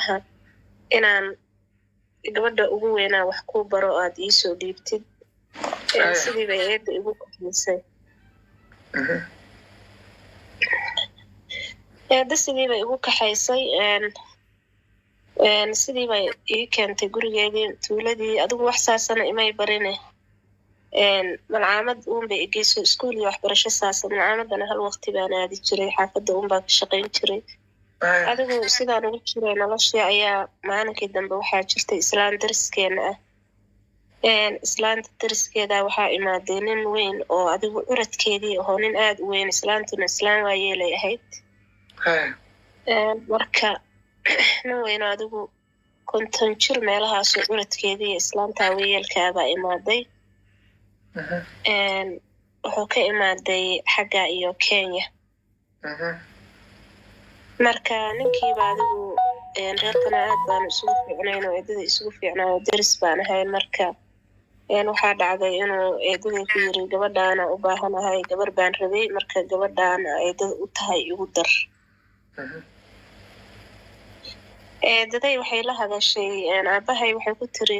Ilmaha inaan gabadha ugu weynaa wax kuu baro oo aad iisoo dhiibtid. Sidii bay eedda igu kaxaysay. Eedda sidii bay igu kaxaysay, sidii bay ii keentay gurigeedii, tuuladii. Adigu wax saasana imay barine, malcaamad uun bay igeyso, iskuul iyo waxbarasho saasa. Malcaamadana hal waqti baan aadi jiray, xaafadda uun baan ka shaqayn jiray. Adigu sidaan ugu jiray noloshii ayaa maalinkii dambe waxaa jirtay islaan dariskeena ah. Islaanta dariskeeda waxaa imaaday nin weyn oo adigu curadkeedii ahoo, nin aada u weyn, islaantuna islaan waayeelay ahayd. Marka nin weyn oo adigu 50 jir meelahaasoo curadkeedii islaantaa waayeelkaabaa imaaday. Wuxuu ka imaaday xagga iyo Kenya. Marka ninkiiba adigu reerkana aad baanu isugu fiicnayn oo eedada isugu fiicnaa oo deris baan ahayn. Marka waxaa dhacday inuu eedaday ku yiri, "Gabadhaana u baahanahay, gabar baan rabay, marka gabadhaana eedada u tahay igu dar." Eedaday waxay la hadashay aabahay, waxay ku tiri,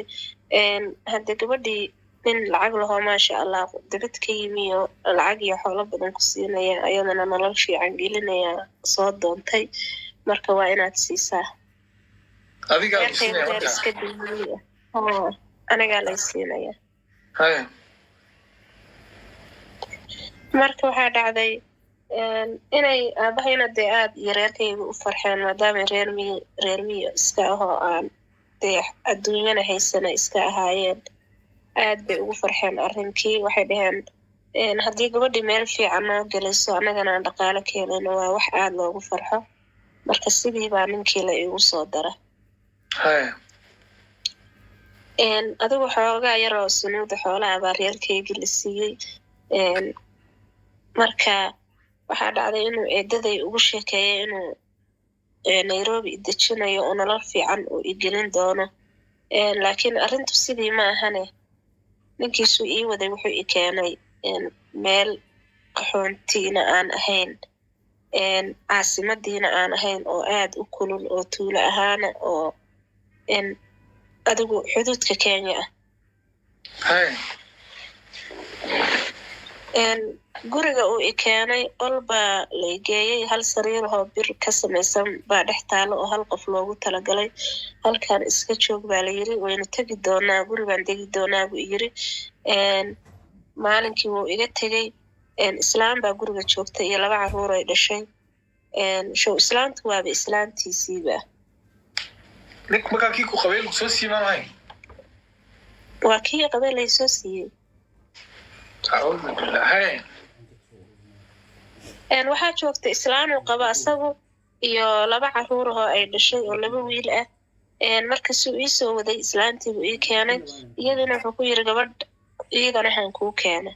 "Hadde gabadhii nin lacag lahoo, maasha Allah, dibad ka yimi oo lacag iyo xoolo badan ku siinaya, ayadana nolol fiican gelinaya soo doontay, marka waa inaad siisaa." Adigaa ku reerkaygu siinaya reer markaa? Iska diidiya, anigaa lay siinaya. Marka waxaa dhacday inay aabahayna dee aad iyo reerkayga u farxeen, maadaama reer miyi, reer miyi iska ahoo aan dee adduunyana haysana iska ahaayeen. Aad bay ugu farxeen arrinkii. Waxay dhaheen, "Haddii gabadhii meel fiican noo gelayso, annagana aan dhaqaalo keenayno, waa wax aad loogu farxo." Marka sidii baa ninkii la iigu soo dara. Adigu xoogaa yaroo sunuuda xoolaha baa reerkaygii la siiyey. Marka waxaa dhacday inuu eedaday ugu sheekeeyay inuu Nairobi i dejinayo oo nolol fiican uu igelin doono. Laakiin arrintu sidii ma ahane, ninkiisuu ii waday wuxuu i keenay meel qaxoontiina aan ahayn, caasimadiina aan ahayn, oo aad u kulul oo tuulo ahaana oo adigu xuduudka Kenya ah. Guriga uu i keenay qol baa la i geeyey, hal sariir oo bir ka samaysan baa dhex taalo oo hal qof loogu talagalay. "Halkan iska joog," baa la yiri, "waynu tegi doonaa, guri baan degi doonaa," buu yiri. Maalinkii wuu iga tegey. Islaam baa guriga joogtay iyo laba caruur ay dhashay. Show islaamtu waaba islaamtiisiiba. Nink markaa kii ku qabay lagu soo siimaan ahayn? Waa kii qabay laysoo siiyey. Acuudu billah. Waxaa joogta islaam uu qabo asagu iyo laba caruur ahoo ay dhashay oo laba wiil ah. Markasuu ii soo waday islaantii buu ii keenay, iyaduna wuxuu ku yiri, "Gabadh iidan waxaan kuu keenay."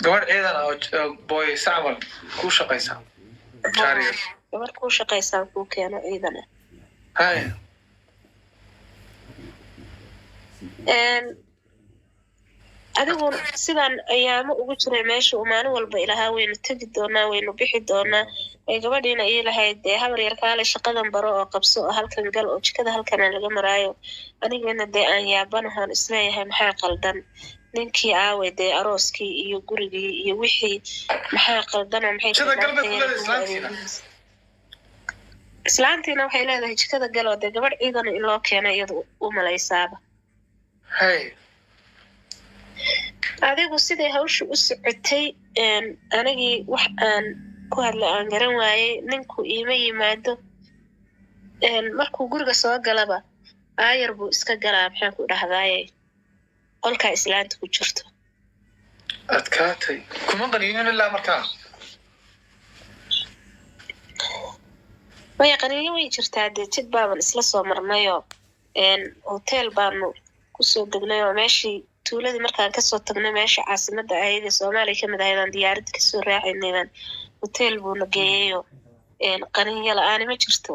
Gabadh ciidan ah oo booyeysa camal kuu shaqaysa, jaariyad. Gabadh kuu shaqaysaan kuu keeno ciidan ah. Adigu sidaan ayaamo ugu jiray meesha uu maalin walba ilahaa, "Waynu tegi doonaa, waynu bixi doonaa," ee gabadhiina ii lahayd, "Dee habar yar, kaale shaqadan baro oo qabso oo halkan gal oo jikada halkana laga maraayo," anigana dee aan yaabanahoon isleeyahay, "Maxaa qaldan? Ninkii aaway? Dee arooskii iyo gurigii iyo wixii maxaa qaldanoo maxay?" Jikada gal bay ku leedahay islaantiina? Islaantiina waxay leedahay, "Jikada gal," oo dee gabadh ciidana in loo keenay iyadu u malaysaaba. Adigu siday hawsha u socotay, anigii wax aan ku hadla aan garan waayey. Ninku iima yimaado. Markuu guriga soo galaba aayar buu iska galaa, maxaan ku dhahdaaye, qolkaa islaanta ku jirto. Adkaatay. Kuma qaniinin ilaa markaa? Maya, qaniinyo way jirtaa dee, jid baaban isla soo marnayoo hotel baanu kusoo degnay oo meeshii tuuladii markaan kasoo tagnay, meesha caasimadda ahayd ee Soomaaliya kamid ahayd aan diyaaradda kasoo raacaynay baan hotel buuna geeyeyoo qaniinyo la-aani ma jirto.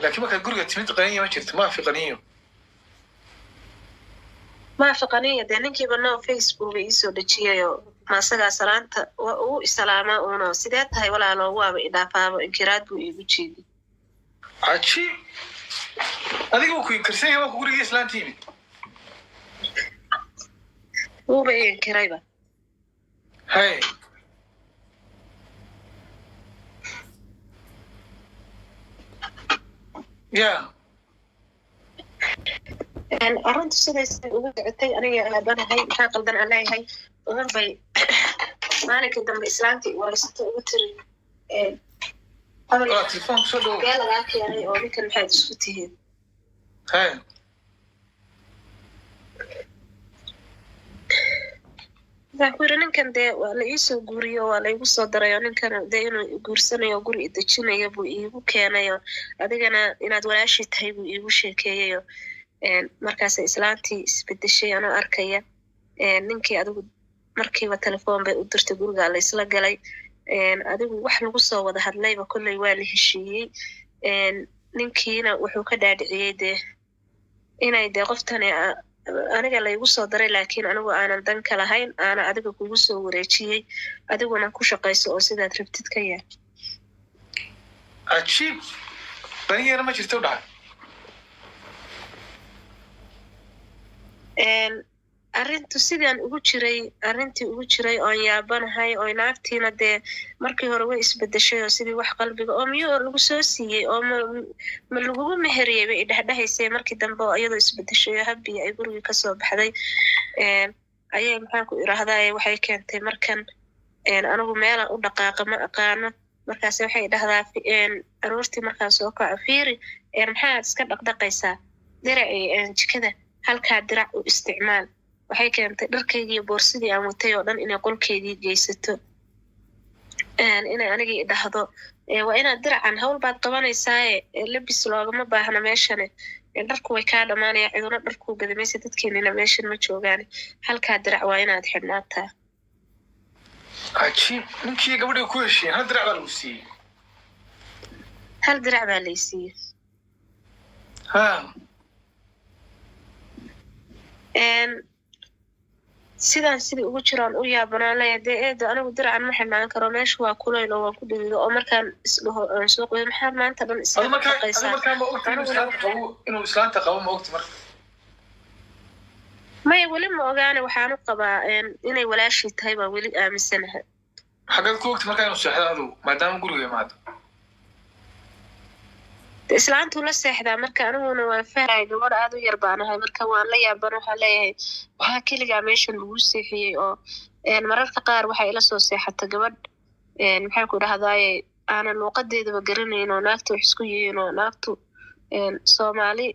Laakiin markaad guriga timid qaniinyo ma jirto, maafi qaniinyo. Maafaqaniya dee ninkiiba no Facebook bay iisoo dejiyayoo maasagaa salaanta waa ugu isalaamaa uuno sidee tahay walaalo, waaba idhaafaabo, inkiraad buu iigu jeedi. Cajiib, adiga uu ku inkirsan yahay waa ku gurigii islaanta yimid. Wuuba i inkirayba. Hay. Ya. Arrintu sidaysay ugu socotay, aniga aabanahay maxaa qaldan aan leeyahay uun bay maalinkii dambe islaantii waraysato ugu tiri waa telefoon kusoo dhowow, gee lagaa keenay oo ninkan maxaad isku tihiin? Hay. Waxaan ku yiri ninkan dee waa la iisoo guuriyo, waa la igu soo darayo, ninkan dee inuu guursanayo guri idejinayo buu iigu keenayo, adigana inaad walaashii tahay buu iigu sheekeeyayo. Markaasay islaantii isbedeshay anoo arkaya. Ninkii adigu markiiba telefoon bay u dirtay, gurigaa la isla galay. Adigu wax lagu soo wada hadlayba kolley waa la heshiiyey. Ninkiina wuxuu ka dhaadhiciyey dee inay dee qoftani aniga laygu soo daray, laakiin anigu aanan dan ka lahayn, aana adiga kugu soo wareejiyey, adiguna ku shaqayso oo sidaad rabtid ka yeel. Cajiib, danigeena ma jirto u dhahay. Arrintu sidaan ugu jiray, arrintii ugu jiray oon yaabanahay oo naagtiina dee markii hore way isbedeshay oo sidii wax qalbiga oo miyuu lagu soo siiyey oo ma lagugu meheriyey bay idhexdhehaysay. Markii dambe oo iyadoo isbedeshay oo habiya ay gurigii kasoo baxday ayay maxaan ku iraahdaye waxay keentay markan anigu meelan u dhaqaaqa ma aqaano. Markaase waxay dhahdaa aroortii markaan soo kaco, fiiri maxaad iska dhaqdhaqaysaa, diracii jikada halkaa dirac u isticmaal. Waxay keentay dharkaygii, boorsidii aan watay oo dhan inay qolkeydii geysato, inay anigii dhahdo waa inaad diracan hawl baad qabanaysaaye, lebis loogama baahna meeshane, dharku way kaa dhamaanaya, ciduna dharkuu gadamaysa, dadkeenina meeshan ma joogaane, halkaa dirac waa inaad xidhnaataa. Cajiib, ninkii gabadhii ku heshiiyeen hal dirac baa lagu siiyey. Hal dirac baa lay siiyey. Ha. Sidaan sidii ugu jiraan u yaabanaan leeyahay dee eedo anigu diracan ma xidhnaan karo, meesha waa kulayl oo waan ku dhidido oo markaan isdhaho aan soo qoyo maxaa maanta dhan iska adu markaa adu dhaqaysaa. Markaa ma ogti inuu islaanta qabo, inuu islaanta qabo ma ogti marka? Maya, weli ma ogaane, waxaan u qabaa inay walaashii tahay baan weli aaminsanahay. Xaggeed ku ogti markaa inuu seexdo adigu maadaama guriga imaado? De islaantuu la seexdaa marka, aniguna waan fahaya, gabadh aad u yar baan ahay, marka waan la yaaban, waxaan leeyahay waxaa keligaa meeshan lagu seexiyey oo mararka qaar waxay ila soo seexata gabadh maxaan ku dhahdaaye aanan luuqadeedaba garanayn oo naagta wax isku yihiin oo naagtu Soomaali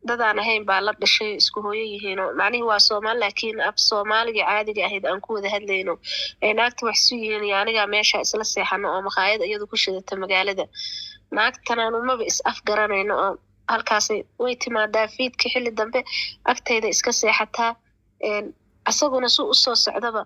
dadaan ahayn baa la dhashay, isku hooyo yihiin oo macnihii waa Soomaali laakiin af Soomaaliga caadiga ahayd aan ku wada hadlayno ay naagta wax isu yihiin iyo anigaa meesha isla seexano oo makhaayad iyadu ku shidata magaalada, naagtan aanu maba is afgaranayno oo halkaasay way timaadaa fiidka xilli dambe agtayda iska seexataa. Asaguna su usoo socdaba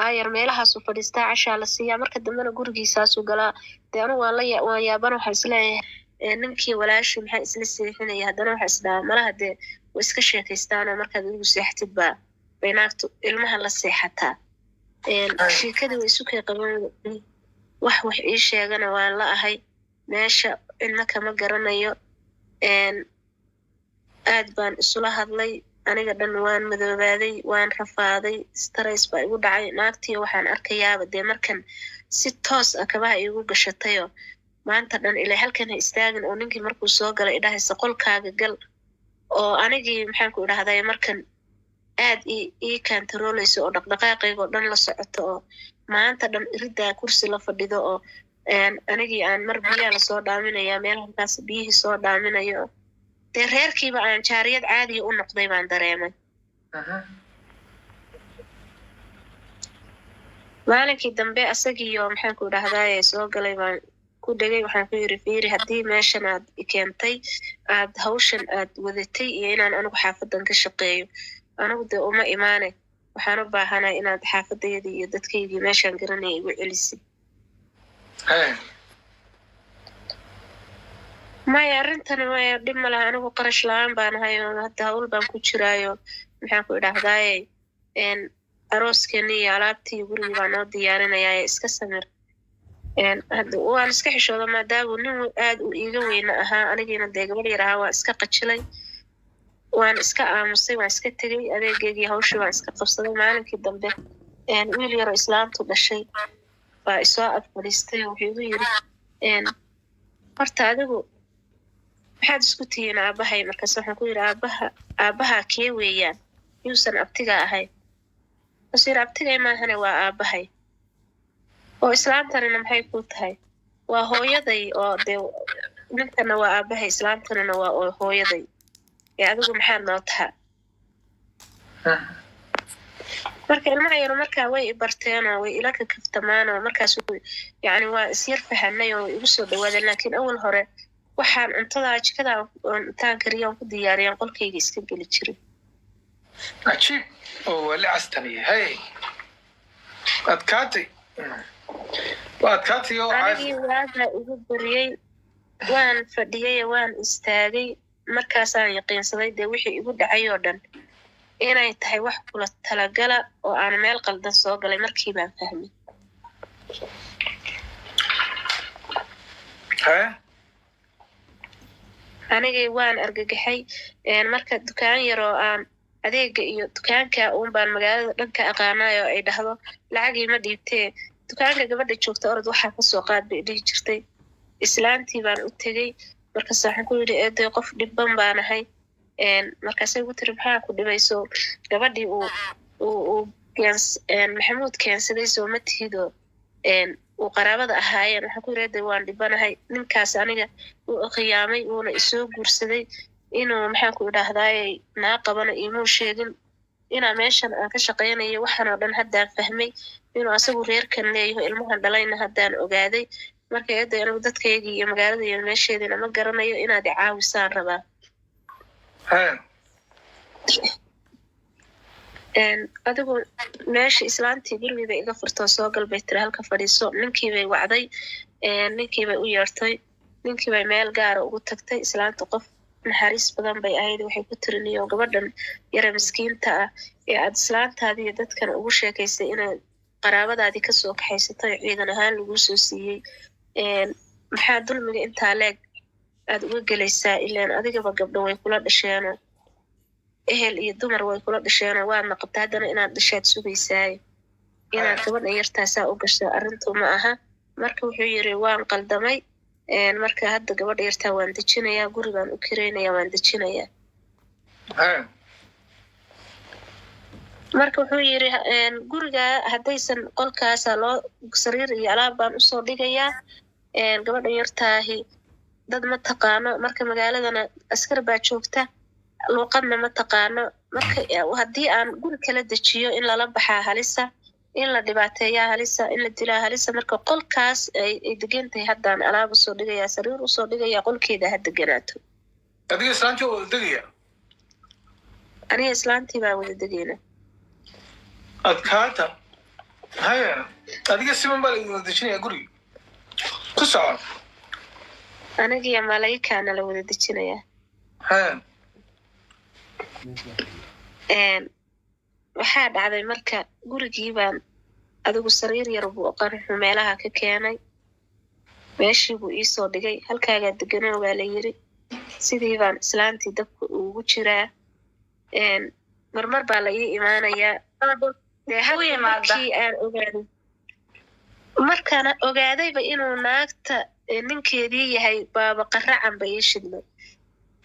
aayar meelahaasuu fadhiistaa, cashaa la siiyaa, marka dambena gurigiisaasuu galaa. Dee anigu waan la waan yaaban, waxaan isleeyahay ninkii walaashii maxaa isla seexinaya? Haddana waxaa isdhahaa malaha dee way iska sheekaystaanoo markaad adigu seexatid baa bay naagtu ilmaha la seexataa. Sheekadii way isu kay qaban, wax ii sheegana waan la ahay, meesha cidna kama garanayo. Aad baan isula hadlay, aniga dhan waan madoobaaday, waan rafaaday, stress baa igu dhacay. Naagtiyo waxaan arkayaaba dee markan si toos ah kabaha iigu gashatayoo maanta dhan ilaa halkan ha istaagin oo ninkii markuu soo galay idhahaysa qolkaaga gal, oo anigii maxaan ku idhahday markan aad ii kantarooleyso oo dhaqdhaqaaqayga oo dhan la socoto oo maanta dhan iriddaa kursi la fadhido oo anigii aan mar biyaa lasoo dhaaminaya meel halkaas biyihii soo dhaaminayo, dee reerkiiba aan jaariyad caadiga u noqday baan dareemay. Maalinkii dambe asagiiyo maxaan ku idhahdaaye soo galay baan ku dhegay, waxaan ku yiri fiiri, haddii meeshan aad i keentay aad hawshan aad wadatay iyo inaan anigu xaafadan ka shaqeeyo, anigu dee uma imaane, waxaan u baahanahay inaad xaafadayadii iyo dadkaygii meeshaan garanaya igu celisid. Hey. Maya, arrintani maya, dhib ma laha, anigu qarash la-aan baan ahay oo hadda hawl baan ku jiraayo. Maxaan ku idhaahdaaye, arooskeeni iyo alaabtii gurigii baa noo diyaarinayaa, iska samir. Waan iska xishooda maadaamuu nin aad u iiga weyna ahaa, anigiina dee gabadh yar ahaa. Waan iska qajilay, waan iska aamusay, waan iska tegey, adeegeygii hawshii waan iska qabsaday. Maalinkii dambe wiil yaroo islaantu dhashay baa isoo ag fadhiistay oo wuxuu igu yiri, "Horta adigu maxaad isku tihiin aabahay?" Markaas waxaan ku yidhi, "Aabaha, aabaha kee weeyaan? Yuusan abtiga ahay?" Markaasuu yidhi, "Abtigay maahane, waa aabahay." "Oo islaantanina maxay kuu tahay?" "Waa hooyaday." "Oo dee ninkana waa aabahay, islaantanina waa hooyaday, ee adigu maxaad noo taha?" Marka ilmaha yaro markaa way i barteenoo way ila kakaftamaanoo markaas yani waa isyar fahanay oo way igu soo dhawaadeen. Laakiin awal hore waxaan cuntadaa jikadaa intaan kariyaan ku diyaariyaan qolkayga iska geli jiray. Cajiib oo wali castaniye. Hey, adkaatay, waa adkaatay oo. Anigii waagaa igu bariyey, waan fadhiyey, waan istaagay. Markaasaan yaqiinsaday dee wixii igu dhacay oo dhan inay tahay wax kula talagala oo aan meel qaldan soo galay. Markii baan fahmay. Hee. Anigii waan argagaxay. Marka dukaan yaroo aan adeega iyo dukaanka uun baan magaalada dhan ka aqaanayo, ay dhahdo lacagii ma dhiibtee, dukaanka gabadha joogta orod waxaa kasoo qaad bay dhihi jirtay. Islaantii baan u tegey. Markaas waxaan ku yidhi, "Eeday, qof dhibban baanahay." Markaasay ku tiri, "Maxaa ku dhibayso? Gabadhii uu Maxamuud keensaday soo ma tihido uu qaraabada ahaayeen?" Waxaan ku yidhi, "Eeday, waan dhibanahay. Ninkaas aniga wuu khiyaamay, wuuna isoo guursaday. Inuu, maxaan ku idhaahdaaye, naa qabana iimuu sheegin. Inaa meeshan aan ka shaqaynayo waxaan oo dhan haddaan fahmay. Inuu asagu reerkan leeyaho, ilmahan dhalayna haddaan ogaaday. Marka eeday, anigu dadkaygii iyo magaalada iyo meesheediina ma garanayo, inaad i caawisaan rabaa." Hee. Adigu meesha islaantii gurigii bay iga furtoo, "Soo gal," bay tiri, "halka fadhiiso." Ninkii bay wacday, ninkii bay u yeertay, ninkii bay meel gaara ugu tagtay. Islaanta qof naxariis badan bay ahayd. Waxay ku tiri, "Niyo, gabadhan yare miskiinta ah ee aad islaantaadii iyo dadkan ugu sheekaysay inaad qaraabadaadii kasoo kaxaysatay, ciidan ahaan laguu soo siiyey, maxaa dulmiga intaa leeg aad uga gelaysaa? Ilaan adigaba gabdho way kula dhasheeno, ehel iyo dumar way kula dhasheeno, waadna qabta, haddana inaad dhashaad sugaysaaye, inaad gabadhan yartaasaa u gasho arrintu ma aha." Marka wuxuu yiri, "Waan qaldamay. Marka hadda gabadha yartaa waan dejinayaa, guri baan u kiraynayaa, waan dejinayaa." Hee. Marka wuxuu yiri, "Guriga haddaysan qolkaasa loo sariir iyo alaab baan usoo dhigayaa. Gabadha yartaahi dad ma taqaano, marka magaaladana askar baa joogta, luuqadna ma taqaano. Marka haddii aan guri kala dejiyo, in lala baxaa halisa, in la dhibaateeyaa halisa, in la dilaa halisa. Marka qolkaas ay degan tahay haddaan alaab usoo dhigayaa, sariir usoo dhigayaa, qolkeeda ha deganaato." Adiga islaantii oo degaya? Aniga islaantii baa wada degayna. Adkaata. Haya, adiga siman baa laidin wada dejinaya guriga ku soco. Anigiyo malaikaana la wada dejinayaa. Haya. Waxaa dhacday marka gurigii baan adigu sariir yar buu qanxu meelaha ka keenay, meeshii buu iisoo dhigay. "Halkaagaa deganow," baa la yiri. Sidii baan islaantii dabka ugu jiraa. Marmar baa la ii imaanayaa. Dee u yimaada. Markii aan ogaaday, markaana ogaadayba inuu naagta ninkeedii yahay, baaba qaracan ba ii shidmay.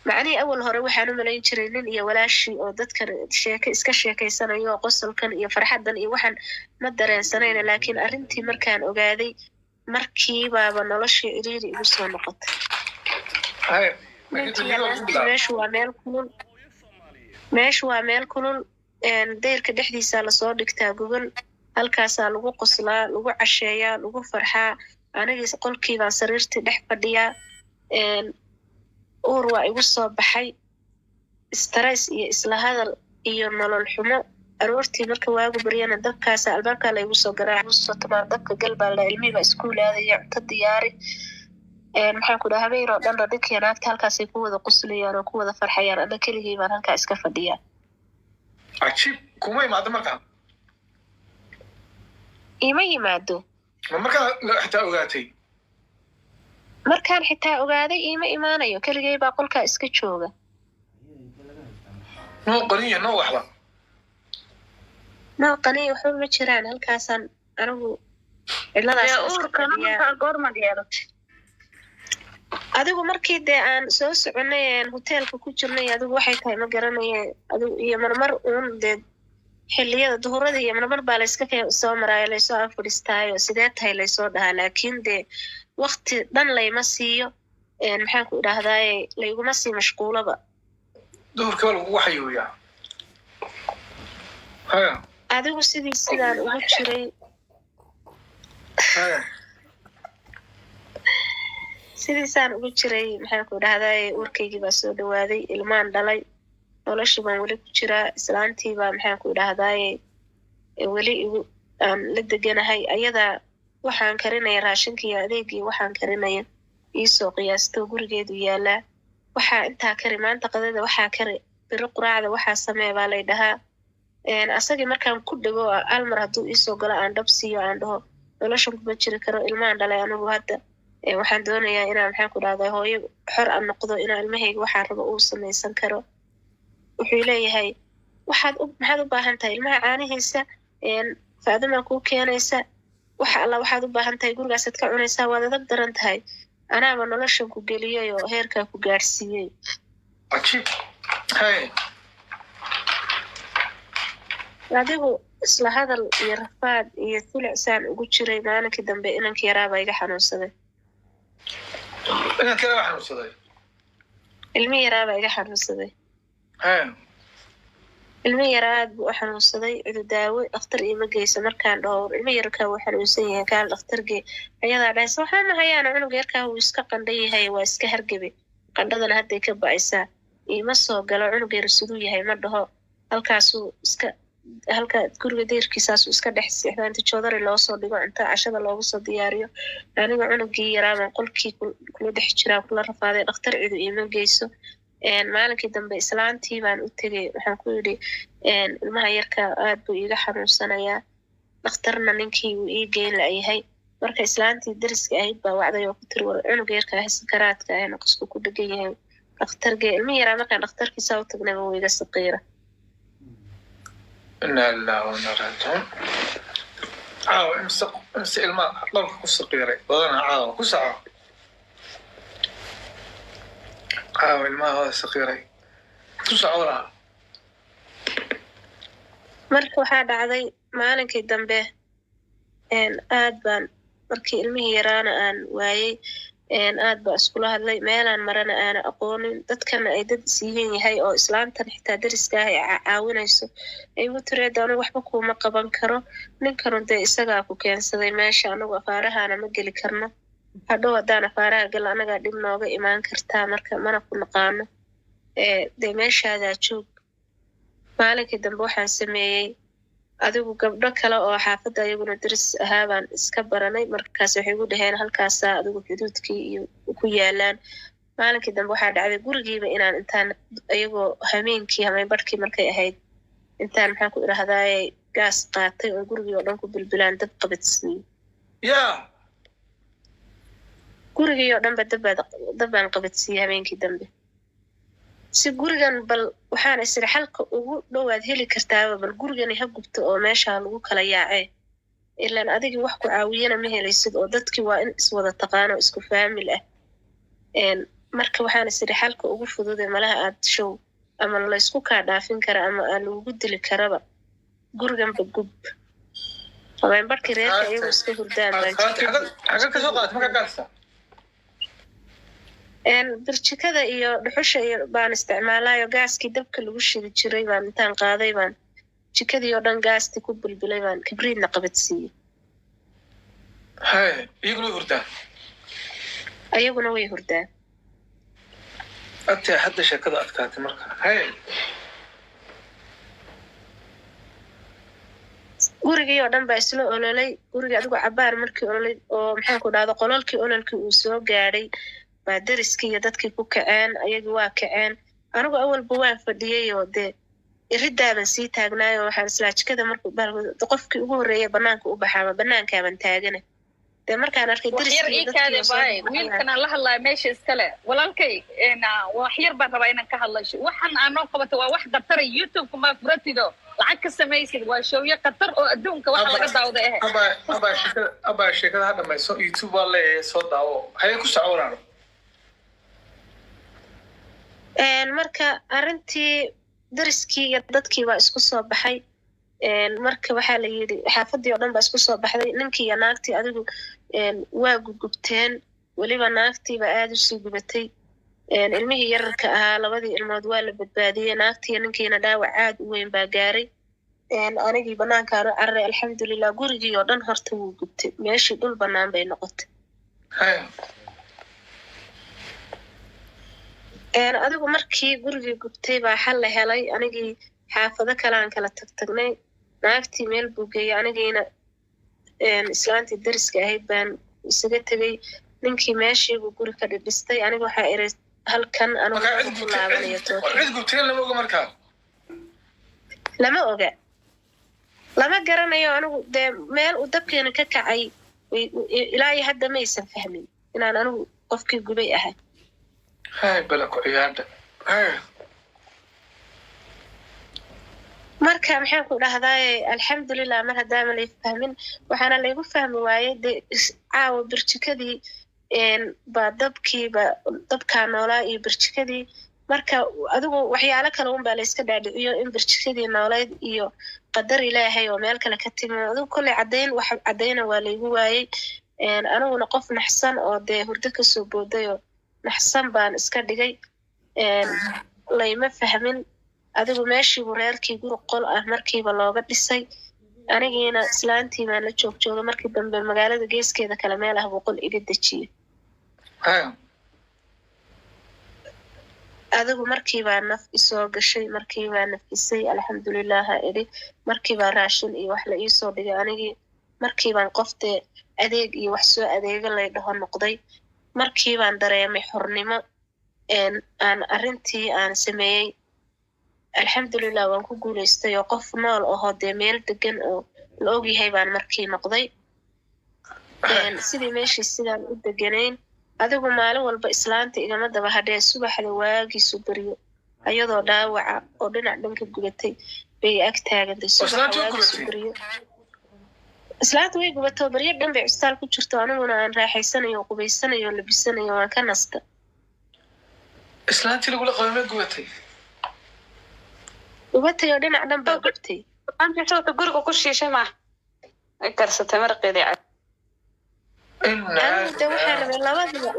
Macnihii awal hore waxaan u malayn jiray nin iyo walaashii oo dadkan sheeke iska sheekaysanayo oo qosolkan iyo farxaddan iyo waxaan ma dareensanayna. Laakiin arrintii markaan ogaaday, markiibaaba noloshii ciriiri igu soo noqotay. Haya. Ninkii iyo naagtii, meeshu waa meel kulul, meeshu waa meel kulul. Dayrka dhexdiisaa lasoo dhigtaa gogol, halkaasaa lagu qoslaa, lagu casheeyaa, lagu farxaa. Anigii qolkii baan sariirtii dhex fadhiyaa. Uur waa igu soo baxay, stress iyo isla hadal iyo nolol xumo. Aroortii marka waagu baryana dabkaasa albaabkaa laygu soo garaaca, soo tamaan, "Dabka gal," baa la, ilmihii baa iskuul aadaya, "Cunto diyaari." Maxaan ku dhaha, habeen oo dhanna ninkii naagta halkaasay ku wada qoslayaan oo ku wada farxayaan, ana keligii baan halkaa iska fadhiyaa. Cajiib, kuma imaado markaa? Ima yimaado. Ma markaa xitaa ogaatay? Markaan xitaa ogaaday iima imaanayo, keligay baa qolkaa iska jooga. Noo qaniya, noo waxba? Noo qaniya, waxba ma jiraan. Halkaasaan anigu cidladaas Dee iska uurkana fadhiyaa. Markaa goormaad yeelatay? Adigu markii dee aan soo soconay een hoteelka ku jirnay, adigu waxay tahay ma garanaye, adigu iyo marmar uun dee xilliyada duhurada iyo marmar baa layska soo maraayo, laysoo anfadhistaayo, sidee tahay laysoo dhahaa, laakiin dee wakti dhan layma siiyo. Maxaan ku idhaahdaaye, layguma sii mashquulaba. Duhurkii baa lagugu xayuuyaa, haya. Adigu sidii sidaan ugu jiray, Haya. sidiisaan ugu jiray, maxaan ku idhahdaaye, uurkaygii baa soo dhawaaday, ilmaan dhalay, noloshii baan weli ku jiraa. Islaantii baa, maxaan ku idhahdaaye, weli igu aan la deganahay. Ayadaa waxaan karinaya, raashinkii iyo adeegii waxaan karinaya iisoo qiyaasto, gurigeedu yaalaa. Waxaa intaa kari maanta qadada, waxaa kari biro, quraacda waxaa samee baa lay dhahaa. Asagii markaan ku dhego, almar hadduu iisoo galo aan dhab siiyo, aan dhaho noloshan kuma jiri karo, ilmaan dhalay anigu hadda, waxaan doonayaa inaan, maxaan ku dhahdaa, hooyo xor aan noqdo, inaan ilmahayga waxaan rabo uu samaysan karo. Wuxuu leeyahay, waxaad u maxaad u baahan tahay? Ilmaha caanihiisa Faadimaa kuu keenaysa. Waxa alla waxaad u baahan tahay gurigaasaad ka cunaysaa. Waad adag daran tahay, anaaba noloshan ku geliyey oo heerkaa ku gaadhsiiyey. Cajiib, haya. Adigu isla hadal iyo rafaad iyo silicsaan ugu jiray, maalinkii dambe inankii yaraabaa iga xanuunsaday. Inaan kale waa xanuunsaday? Ilmi yaraabaa iga xanuunsaday. Haya. Ilmi yaraa aad buu u xanuunsaday. Cidu daawo dhakhtar iima geyso. Markaan dhaho, war ilmi yarkaa wuu xanuunsan yahay, kaal dhakhtar gee, ayadaa dhahaysa, waxaa ma hayaana, cunug yarkaa wuu iska qandhan yahay, waa iska hargebe, qandhadana hadday ka ba'aysaa. Iima soo galo, cunug yar siduu yahay ma dhaho. Halkaasuu iska, halka guriga deyrkiisaasuu iska dhex seexdaa inta joodari loo soo dhigo, cunta cashada loogu soo diyaariyo. Aniga cunugii yaraabaan qolkii kula dhex jiraa, kula rafaaday, dhakhtar cidu iima geyso. Maalinkii dambe islaantii baan u tegey. Waxaan ku yidhi, ilmaha yarka aad buu iiga xanuunsanayaa, dhakhtarna ninkii wuu ii geyn la'yahay. Marka islaantii deriska ahayd baa wacday oo ku tiri, war cunuga yarka ah sakaraadka ah naqasku ku dhegan yahay, dhakhtar gee. Ilmi yaraa markaan dhakhtarkiisaa u tagnayba wuu iga saqiira. Inaa lillahi wa inaa raajicuun. Caawa imse ilmaa dhalka ku saqiiray badanaa caawa ku saco. Caawa ilmaha waa saqiiray, ku soco walaal. Marka waxaa dhacday maalinkii dambe, aad baan markii ilmihii yaraana aan waayey, aad baa iskula hadlay, meelaan marana aana aqoonin, dadkana ay dad isyihiin yahay oo islaantan xitaa deriska ah ay caawinayso, ay igu tiri, anigu waxba kuuma qaban karo, ninkanu dee isagaa ku keensaday meesha, anagu afaarahana ma geli karno, hadhow haddaan afaaraha gal anagaa dhib nooga imaan kartaa, marka mana ku naqaano, dee meeshaadaa joog. Maalinkii dambe waxaan sameeyey, adigu gabdho kale oo xaafadda ayaguna deris ahaa baan iska baranay. Markaas waxay igu dhaheen halkaasaa adigu xuduudkii iyo ku yaalaan. Maalinkii dambe waxaa dhacday gurigiiba inaan intaan ayagoo hameenkii hameen barhkii markay ahayd, intaan, maxaan ku idhahdaaye, gaas qaatay oo gurigii oo dhan ku bilbilaan dab qabadsiiyey. Yaa! Gurigii oo dhanba dabbaan qabadsiiyey habeenkii dambe, si gurigan bal waxaan isiri xalka ugu dhowaad heli kartaaba, bal gurigani ha gubto oo meesha ha lagu kala yaacee, ilaan adigii wax ku caawiyana ma helaysid oo dadkii waa in iswada taqaano, isku faamil ah. Marka waxaan isiri xalka ugu fudude malaha aad show ama laysku kaa dhaafin kara ama aan lagugu dili karaba, guriganba gub. Habeen barkii reerka iyagoo iska hurdaan baan Xagga ka soo qaadat markaa gaasta? Birjikada iyo dhuxusha iyo baan isticmaalayo, gaaskii dabka lagu shidi jiray baan intaan qaaday baan jikadii oo dhan gaastii ku bilbilay, baan kibriidna qabadsiiyey. Haye, iyaguna way hurdaan? Ayaguna way hurdaan. Agtee hadda sheekada adkaatay marka, haye. Gurigii oo dhan baa isla ololay. Gurigii adigu cabaar markii ololay oo, maxaan ku dhahda, qolalkii ololkii uu soo gaadhay baa deriskii iyo dadkii ku kaceen. Ayagii waa kaceen, anigu awalba waan fadhiyey oo dee Iridaaban sii taagnaayo, waxaan islaa jikada markuu bahalku qofkii ugu horreeya banaanka u baxaama, banaankaaban taagana. Dee markaan arkay wax yar deriskii ii dadkii kaade oo soo baay baxaya. Wiilkan aan la hadlayo meesha iskale, walaalkay, wax yar baan rabaa inaan ka hadlo. Waxan aan noo qabato waa wax khatara. YouTube ma furatido, lacag ka samaysid, waa showyo khatar oo adduunka waxa laga daawda eh. Abaa, abaa, sheekada, abaa, sheekada ha dhamayso. YouTube waa leeyahay, soo daawo. Haye, ku soco, walaalo. Marka arrintii deriskii iyo dadkii baa isku soo baxay. Marka waxaa la yidhi xaafadii oo dhan baa isku soo baxday. Ninkii iyo naagtii adigu waa gugubteen, weliba naagtii baa aada usii gubatay. Ilmihii yararka ahaa, labadii ilmood, waa la badbaadiyey. Naagtii iyo ninkiina dhaawac aad u weyn baa gaaray. Anigii banaankaan u cararay. Alxamdulilah, gurigii oo dhan horta wuu gubtay, meeshii dhul banaan bay noqotay. Adigu markii gurigii gubtay baa xal la helay. Anigii xaafado kale aan kala tagtagnay. Naagtii meel buu geeyey, anigiina islaantii deriska ahayd baan isaga tegey. Ninkii meeshiibuu guri ka dhidhistay. Aniga waxaa iri halkan anigu Markaa cid ku gubtay laabanayo tooto. Cid gubteen lama oga markaa? Lama oga, lama garanayo. Anigu dee meel uu dabkeena ka kacay ilaa iyo hadda maysan fahmin inaan anigu qofkii gubay ahay. Hay, bala ku ciyaarda. Hay. Marka maxaan ku dhahdaaye, alxamdulilah, mar haddaama lay fahmin, waxaana laygu fahmi waayey dee caawa birjikadii baa dabkiiba dabkaa noolaa iyo birjikadii. Marka adigu waxyaalo kale unbaa layska dhaadhiciyo in birjikadii noolayd iyo qadar Ilaahay oo meel kale ka timi. Adigu kolley caddayn, wax caddayna waa laygu waayey. Aniguna qof naxsan oo dee hurdo kasoo booday oo naxsan baan iska dhigay. Layma fahmin. Adigu meeshiibu reerkii guri qol ah markiiba looga dhisay. Anigiina islaantii baan la joog joogay. Markii dambe magaalada geeskeeda kale meel ah buu qol iga dejiyey. Adigu markiibaa naf isoo gashay, markiibaa nafisay, alxamdulilah ha idhi. Markiibaa raashin iyo wax la iisoo dhigay. Anigii markiibaan qoftee adeeg iyo wax soo adeega lay dhaho noqday. Markiibaan dareemay xornimo. Aan arrintii aan sameeyey, alxamdulilah, waan ku guulaystay oo qof nool ahoo dee meel degan oo la ogyahay baan markii noqday. Sidii meeshii sidaan u deganayn, adigu maalin walba islaanta igama daba hadhee, subaxda waagiisu beryo ayadoo dhaawaca oo dhinac dhanka gubatay bay ag taagantay. Subaxa Islaantii way waagiisu gubatay? beryo islaanta way gubato, beryo dhan bay cusbitaal ku jirto. Aniguna aan raaxaysanayo, qubaysanayo, labisanayo, waan ka nasta. Islaantii lagula qabay ma gubatay? Gubatay oo dhinac dhan baa gubtay. Islaantii guriga ku shiishay maaha, ay karsatay maraqeedii. Anigu de waxaa rabay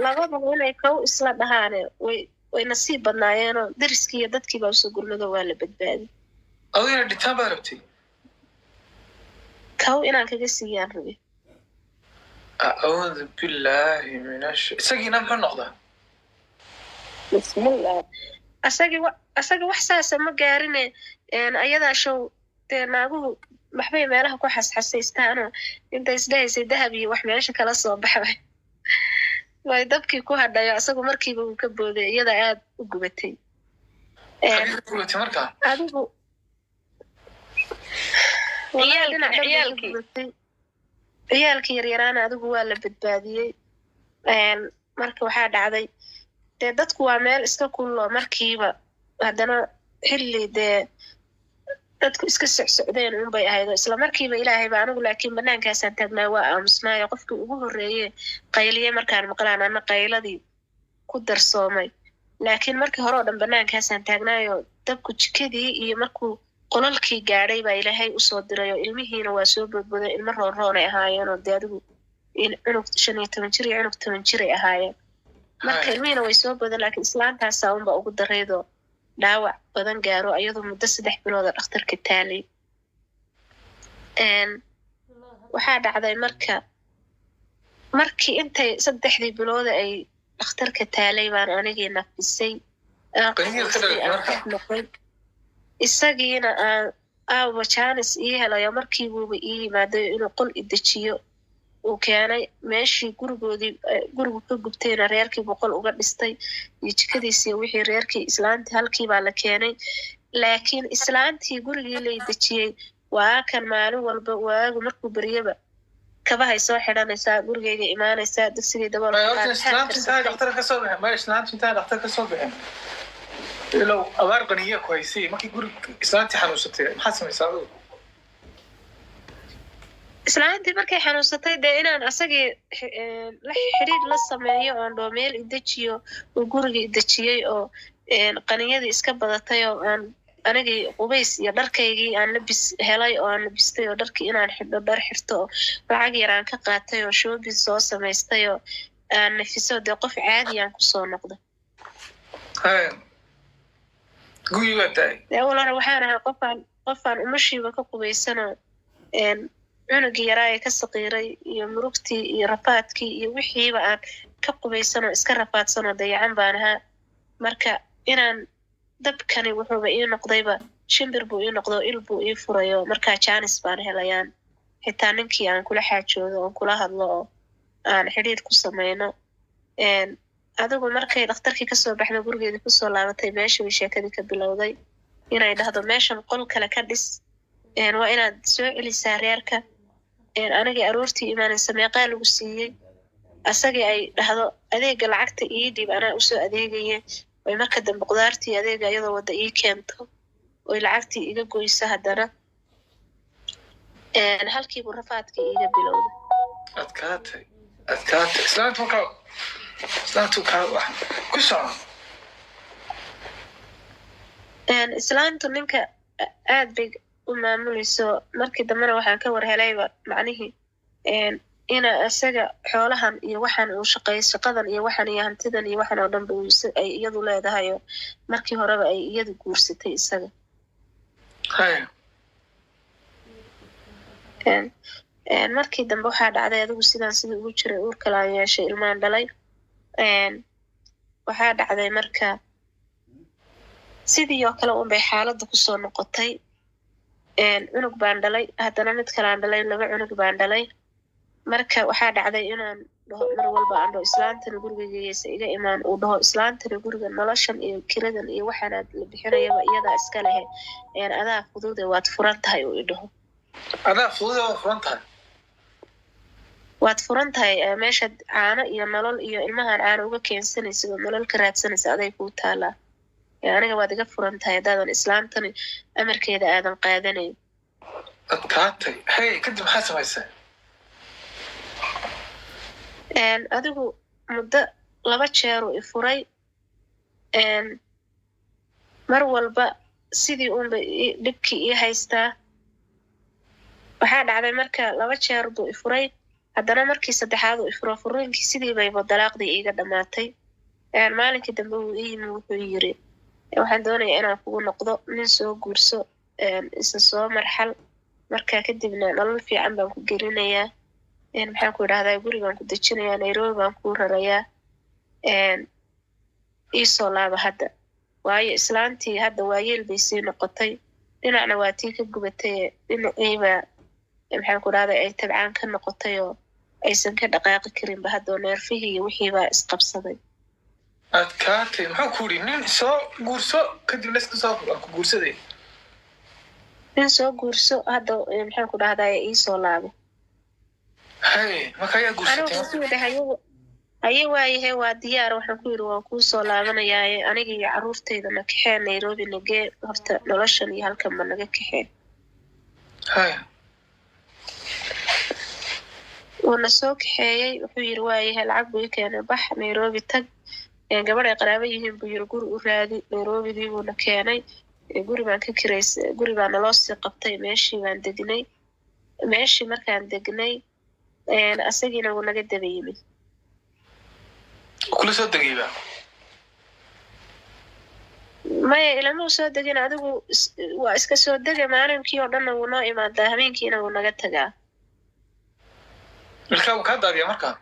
labadaba inay kow isla dhahaane. Way nasiib badnaayeenoo deriskii iyo dadkii baa usoo gurmado, waa la badbaadi. Adigu inay dhintaan baad rabtay? Kow inaan kaga siiyaan rabay. Acuudu billaahi min ash isagiina muxuu noqdaa? Bismillah, asagi wax saasa ma gaarine. Ayadaa show dee naaguhu waxbay meelaha ku xasxasaystaanoo inta isdhahaysay dahab iyo wax meesha kala soo baxbay way dabkii ku hadhayo. Asagu markiiba uu ka booday, iyada aad u gubatay. Xagee ku gubatay markaa? Adigu wallahi dhinac dhan bay ka Ciyaalkii. gubatay. Ciyaalkii yaryaraana adigu waa la badbaadiyey. Marka waxaa dhacday dee dadku waa meel iska kullo, markiiba haddana xilli dee dadku iska socsocdeen unbay ahayd oo isla markiiba Ilaahay ba. Anigu laakiin banaankaasaan taagnaa, waa aamusnaayo. Qofkii ugu horreeye qayliye markaan maqlaan, ana qayladii ku darsoomay. Laakiin markii hore oo dhan banaankaasaan taagnaayo. Dabku jikadii iyo markuu qolalkii gaadhay baa Ilaahay usoo diray oo ilmihiina waa soo boodbooday. Ilmo roonroonay ahaayeenoo dee adigu in cunug 15 jir iyo cunug 10 jiray ahaayeen. Marka ilmihiina way soo boodeen, laakiin islaantaasaa unba ugu daraydoo dhaawac badan gaaro, iyadoo muddo 3 bilooda dhakhtarka taalay. Waxaa dhacday marka markii intay saddexdii bilooda ay dhakhtarka taalay baan anigii nafisay, aan Qiimihiid ka qubaystay, dhigtay aan marka? qof noqday. Isagiina aan aawa jaanis ii helayo, markiibuuba ii yimaaday inuu qol i dejiyo uu keenay. Meeshii gurigoodii gurigu ka gubtayna reerkii buu qol uga dhistay iyo jikadiisi iyo wixii reerkii. Islaantii halkii baa la keenay. Laakiin islaantii gurigii lay dejiyey waa kan maalin walba waagu markuu beryaba kabahay soo xidhanaysaa, gurigayga imaanaysaa, dugsigay daboolka May horta qaad, maxaad islaantu intaa karsatay? Dhakhtar ka soo bixin, may islaantu intaa dhakhtar ka soo bixin, ilow abaar qaniya ku haysay. Markii guri islaantii xanuunsatay, maxaad samaysaa adigu? Islaantii markay xanuunsatay, dee inaan asagii la xidhiir la sameeyo oon dhoo meel idejiyo, uu gurigii idejiyey oo qaniyadii iska badatay oo aan anigii qubays iyo dharkaygii aan labis helay oo aan labistay oo dharkii inaan xidho, dhar xirto oo lacag yar aan ka qaatay oo shopping soo samaystay oo aan nafiso, dee qof caadi aan kusoo noqdo. Haya, gurigi baa daay. Dee awal hore waxaan ahaa qofaan umashiiba ka qubaysanoo cunugii yaraa ee ka saqiiray iyo murugtii iyo rafaadkii iyo wixiiba aan ka qubaysanoo iska rafaadsanoo dayacan baan ahaa. Marka inaan dabkani wuxuuba ii noqdayba shimbir buu ii noqdo, il buu ii furayo. Markaa jaanis baan helayaan xitaa ninkii aan kula xaajoodo oon kula hadlo oo aan xidhiir ku samayno. Adigu markay dhakhtarkii kasoo baxdo, gurigeedii kusoo laabatay, meeshii bay sheekadii ka bilowday inay dhahdo meeshan qol kale ka dhis, waa inaad soo celisaa reerka. Anigii aroortii imaanaysa, meeqaa lagu siiyey? Asagii ay dhahdo adeega lacagta ii dhiib, anaa usoo adeegaye. Oy marka dambe qudaartii adeega iyadoo wadda ii keento oy lacagtii iga goyso. Haddana halkiibuu rafaadkii iiga bilowday. Adkaatay, adkaatay. Islaantu markaa, islaantu kaa wax ku soco. Islaantu ninka aad bay u maamulayso. Markii dambena waxaan ka war helayba macnihii ina isaga xoolahan iyo waxaan uu shaqeey, shaqadan iyo waxan iyo hantidan iyo waxan oo dhan ba ay iyadu leedahay oo markii horeba ay iyadu guursatay isaga. Haya. Markii dambe waxaa dhacday, adigu sidaan sidii ugu jiray, uur kale aan yeeshay, ilmaan dhalay. Waxaa dhacday marka sidii oo kale unbay xaaladda kusoo noqotay. Cunug baan dhalay, haddana mid kalaan dhalay, laba cunug baan dhalay. Marka waxaa dhacday inaan dhaho mar walba aan dhaho islaantani gurigaysa iga imaan, uu dhaho islaantani guriga noloshan iyo kiradan iyo waxaanaad la bixinayaba iyadaa iska lehe, adaa fudude, waad furan tahay, uu i dhaho. Adaa fudude, waa furan tahay. Waad furan tahay, meeshaad caano iyo nolol iyo ilmahan caano uga keensanaysid oo nolol ka raadsanaysa aday kuu taalaa. Aniga waad iga furan tahay haddaadan islaantani amarkeeda aadan qaadanayn. Adkaatay. Hey, kadib maxaa samaysay? Adigu muddo laba jeeruu i furay. Mar walba sidii unba dhibkii ii haystaa. Waxaa dhacday marka laba jeer buu i furay, haddana markii saddexaad uu i furo, furiinkii sidii bayba dalaaqdii iiga dhammaatay. Maalinkii dambe wuu ii yimi, wuxuu yiri waxaan doonayaa inaan kugu noqdo, nin soo guurso, isa soo marxal, marka kadibna nolol fiican baan ku gelinayaa, maxaan ku idhahdaa, guri baan ku dejinayaa, Nairobi baan kuu rarayaa, iisoo laaba hadda, waayo islaantii hadda waayeel bay sii noqotay, dhinacna waa tii ka gubatay, dhinaciiba maxaan ku idhahdaa ay tabcaan ka noqotay oo aysan ka dhaqaaqi karinba haddoo neerfihii iyo wixiibaa isqabsaday. Adkaatay. Muxuu ku yidhi? Nin soo guurso, kadibna iska soo aan ku guursaday. Nin soo guurso hadda, maxaan ku dhahdaa, iisoo laabo. Hay, marka ayaa anigu guursatay? Wuxuu yidhi haye, haye, waayahe, waa diyaar. Waxaan ku yidhi waan kuusoo laabanayaaye, aniga iyo carruurtayda na kaxee, Nairobi nagee, horta noloshan iyo halkanba naga kaxee. Hay. Wuuna soo kaxeeyey. Wuxuu yidhi waayahe, lacag buu ii keenay, bax Nairobi tag. Gabadh ay qaraabo yihiin buu yiri guri u raadi. Nairobidii buuna keenay. Guri baan ka kiraysay, guri baa naloo sii qabtay, meeshii baan degnay. Meeshii markaan degnay, asagiina wuu naga daba yimid. Kula soo degayba? Maya, ilamuu soo degin. Adigu waa iska soo dega, maalinkii oo dhanna wuu noo imaadaa, habeenkiina wuu naga tagaa. Ilkaa wuu kaa daadiyaa markaa?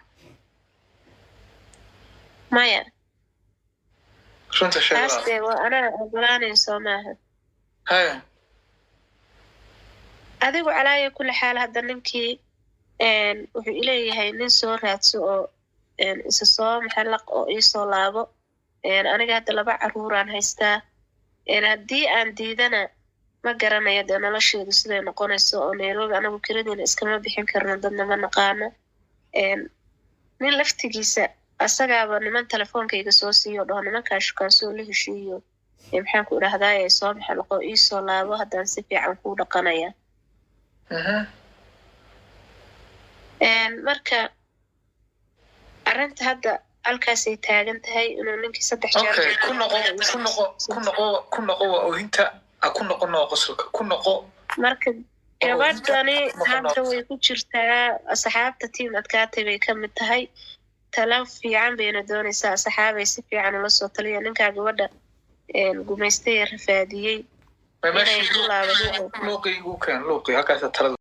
Maya. Runta taas sheegala. Dee waa anaa ogolaanayn, soo maaha? Haya. Adigu calaaya kulli xaal hadda ninkii wuxuu ileeyahay nin soo raadso oo isa soo maxallaq oo iisoo laabo. Aniga hadda laba caruuraan haystaa. Haddii aan diidana, ma garanayo dee nolosheedu siday noqonayso, oo Nairobi anagu kiradiina iskama bixin karno, dadna ma naqaano. Nin laftigiisa asagaaba niman telefoonkayga soo siiyo, dhaho nimankaa shukaanso, la heshiiyo, maxaan ku idhahdaye, soo maxalqo, iisoo laabo, haddaan si fiican kuu dhaqanaya. Marka arrinta hadda halkaasay taagan tahay, inuu ninkii saddex jeer. Okay, ku noqo, ku noqo, ku noqo, ku noqo. Waa oohinta, ha ku noqo noo qosolka, ku noqo. Marka gabadhani hadda way ku jirtaa asxaabta Team Adkaatay bay ka mid tahay. Talo fiican bayna doonaysaa. Asxaabay, si fiican ula soo taliya ninkaa gabadha gumaystay ee rafaadiyey inay ku laabato. Luuqii igu keen, luuqii halkaasa talada.